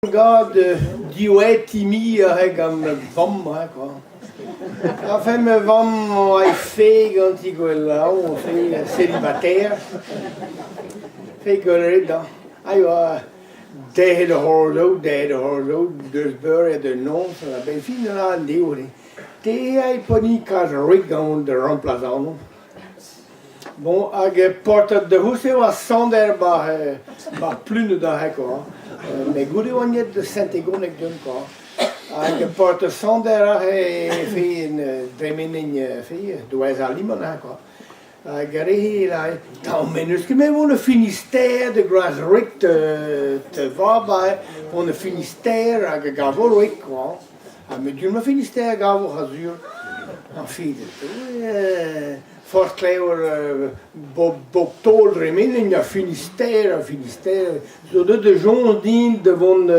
Gant diwezhati aze gant ma vamm kwa. Afen ma vamm oa fae ganti gwellañ fae célibataire. Fae gwelet hañ. A yoa derc'het ar c'horn-bro, derc'het ar c'horn-bro deus beure da noz a-benn fin an devour. Te eo poni kalz rik gant da remplasañ ac'hanon. Bon, hag paotred da c'houzout e oa Sander 'ba 'ba Pluned aze kwa. Met goude e oan aet da Saint-Egoneg deomp kwa. Hag paotr Sander aze e fe dremenin fe doez ar limon aze kwa. Hag ar re-se lâre, tamm met n'eus ket met vont da Finistère de Groaz-Ruig te vab aze, vont da Finistère hag a gavo Ruig kwa. Ha me du ma Finistère a gavo rasur. Añfin, forzh klevout bep taol dremenin ar Finistère, ar Finistère zo deuet da soñj din da vont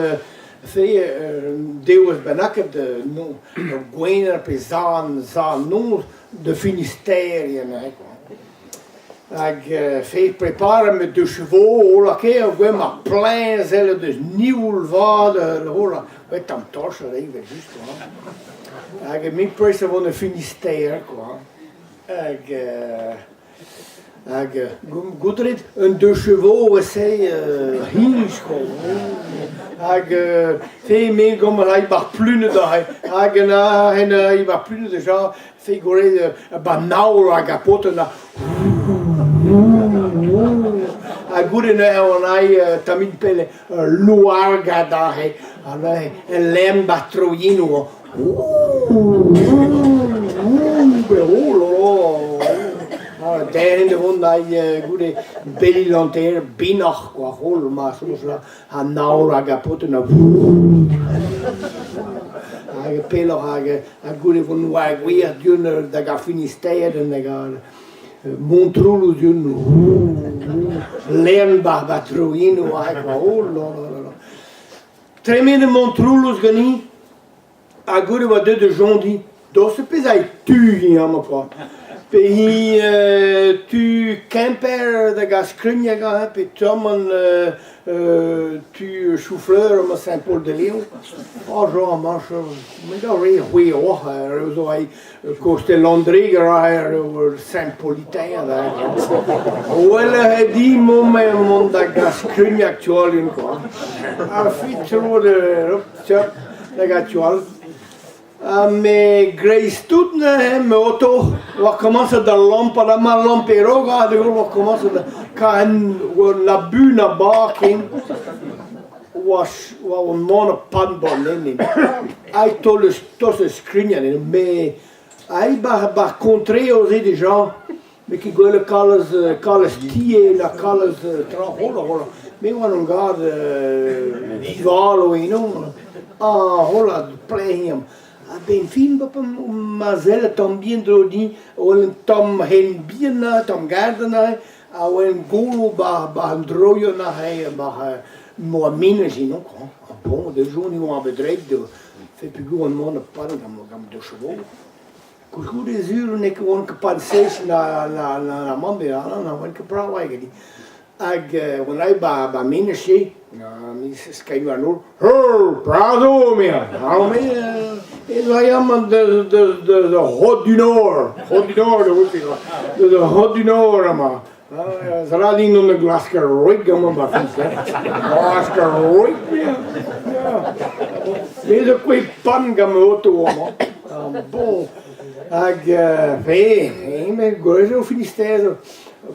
fe un devezh bennaket ur gwener pe zan zan noz da Finistère neuze kwa. Hag fe preparañ ma deux chevaux o lakae gouez ma plein sellet deus nioul vat hola ouais tamm torch evel-just kwa. Hag me prest a vont da Finistère kwa. Hag hag goût a rit un deux chevaux e-se hiniz kwa. Hag fe me gant ma bar plunet aze hag en en bar plunet deja Figure ba nav hag ar paotr na ha goude neuze on aï tammig pell loargad aze ha neuze el lenn ba troiennoù derc'hen da vont aï goude Beli-Lanter Binoc'h kwa holl ma soñj ha nav hag ar paotr na hag pelloc'h hag Ha goude vont war gwir dieun da gar Finistère da gar Montroulez dieun lenn bar ba troiennoù hag oh là là là là. Tremenet Montroulez ganin ha goude oa deuet da Jondi daoust pezh a tu amañ kwa. Pe hi tu Kemper da gas Skrigneg aze pe Toman tu Chou-Fleur emañ Saint-Paul-de-Léon. Oh, Jean, amañ, met ar re c'hwi oc'h zo ai koste Landreg a ra Saint-Politain Well eo di mont mont da gas Skrigneg tualin quoi. Ar fi tro de da gas tual. Ha me greiz-tout neuze, ma oto, oa komañset da lampat amañ lamp e-raok aze oa komañset da kar oa na bu na ba ken oa oa o mont pan 'ba 'n ene. Aet taol eus tost eus skrignal eo met aet 'ba 'ba ar kontreo-se deja n'eo ket gwelet kalz kalz tiez na kalz tra holl holl. Me oan on gad divalo eno ah hollad plehiñ A-benn fin ma sellet tamm bihan dro din oa un tamm hen bihan neuze, tamm gardenn neuze, a oa un golo 'ba 'ba an droioù neuze 'ba 'moa menaj eno kwa. Ha bon, da jour ni oa bet ret da fait peogwir on mont pad gant gant deux chevaux. Koulskoude sur n'eo ket oan ket pad sech na na na mamm bet na oan ket brav aet Hag on aet 'ba 'ba menaj-se, skeiñ war an nor, Prado, eme Me ez ai amañ deus deus deus ar C'hod du Nord, C'hod du Nord eo deus ar C'hod du Nord amañ. Zra din on da glask ar roig amañ 'ba fin Glask ar roig, ya. Me zo kouezhet pan gant ma oto amañ. Bon, hag fe, me gwez eo Finistère,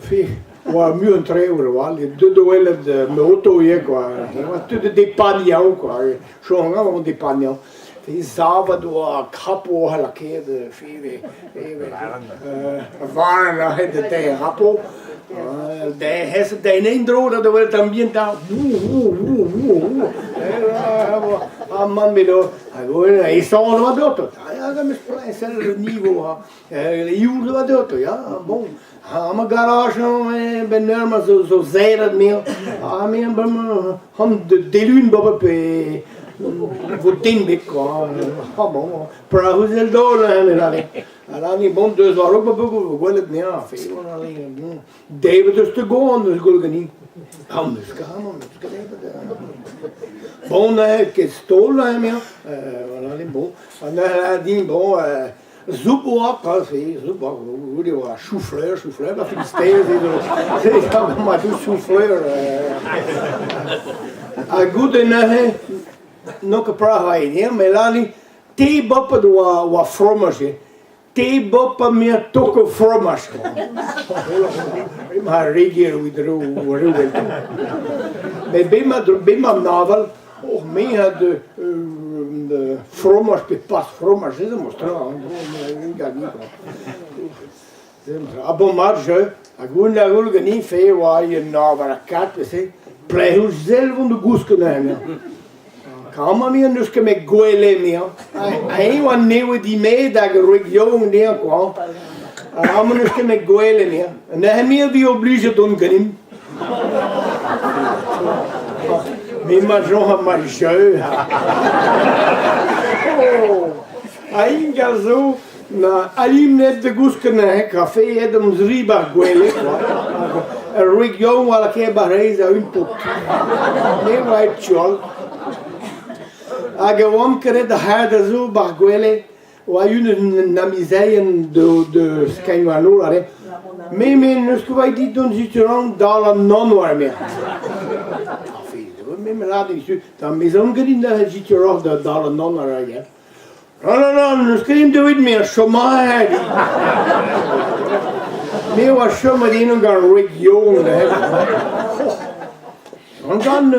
fe, oa muiañ treoù a-walc'h, deuet da welet ma oto ivez kwa, oa tud da depaniañ kwa, chom a ra depaniañ. Fe savet oa krapo a lakaet fe varn aze da deir rapo. Den en-dro da welet an bien da Ha mamm edo hag esañs oa deuet. Hag am eus sell le niveau ha youl oa deuet ya bon. Ha ma garaj ben eur ma zo zo serret me ha me bremañ han delun baba pe vo den bet kwa. Ha bon praouzel daol hein Alani bon deus war-raok ma vo gwelet anezhañ, fe bon, David eus te goan eus gwell ganin. Ah, 'meus ket amañ, 'meus ket debret. Bon, neuze, ket taol neuze, emañ, voilà, bon. Ha neuze din, bon, Soup oa pas, soup oa, goude oa chou-fleur, chou-fleur, ma Finistère, se zo, ma dous chou-fleur. Ha goude neuze, n'on ket petra a rae din, met lâr din, te bopet oa oa fromaj eo, te bopet me a toko fromaj kwa. Ma reger evit ro ro Met bet ma bet ma an aval, Oh, me a de fromaj pe pas fromaj, se zo tra, Ha bon mat jeu, ha goulenn a roll ganin fe oa un aval ha kat, se, plec'h sell vont da gousket neuze. Amañ me n'eus ket met gwele me hañ. Eñ oa nevez dimet hag wreg yaouank dezhañ kwa. Amañ n'eus ket met gwele me hañ. Neuze me a vi oblijet dont ganimp. Me ma soñj ma jeu. Oh, ha ingal zo na alimnet da gousket neuze, kafe aet am zri bar gwele kwa. Ur wreg yaouank a lakae bar-reizh a un paotr. Me oa aet tu-all. Hag e oamp ket ar c'had a zo bar gwele. Oa unan an amezeien da skeiñ warno aze. Me me n'eus ket vaet dit dont zituran dal an nann war me. Me me lâr dit da mezon ket din da zituroc'h da dal an nann war ya. Non, non, non, n'eus ket din deuet me a chomaj. Me oa chomet eno gant wreg Yon neuze. Gant gant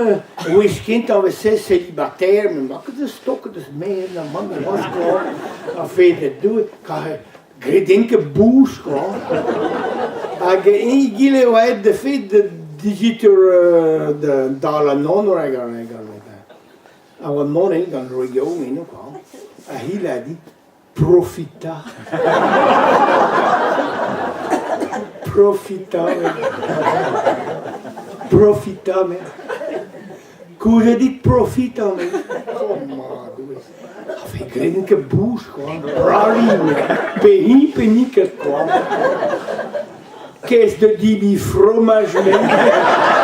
wezh kentañ 'vez célibataire, me 'ma ket da stokañ deus merc'hed na mamm na mamm kwa, a fed Doue, kar graet int ket bouch kwa. Hag eñ egile e oa aet da fed da digitur da dal an anv hag a oa mont eo gant Royo eno kwa. Ha hi a dit Profitañ. Profitañ. Profitañ, mec'h. Koujet dit profitañ, mec'h. Oh ma Doue. A fe gren ket bouch, quoi. Brali, pe hi pe ni ket, quoi. Qu'est-ce de dibi fromage, mec'h.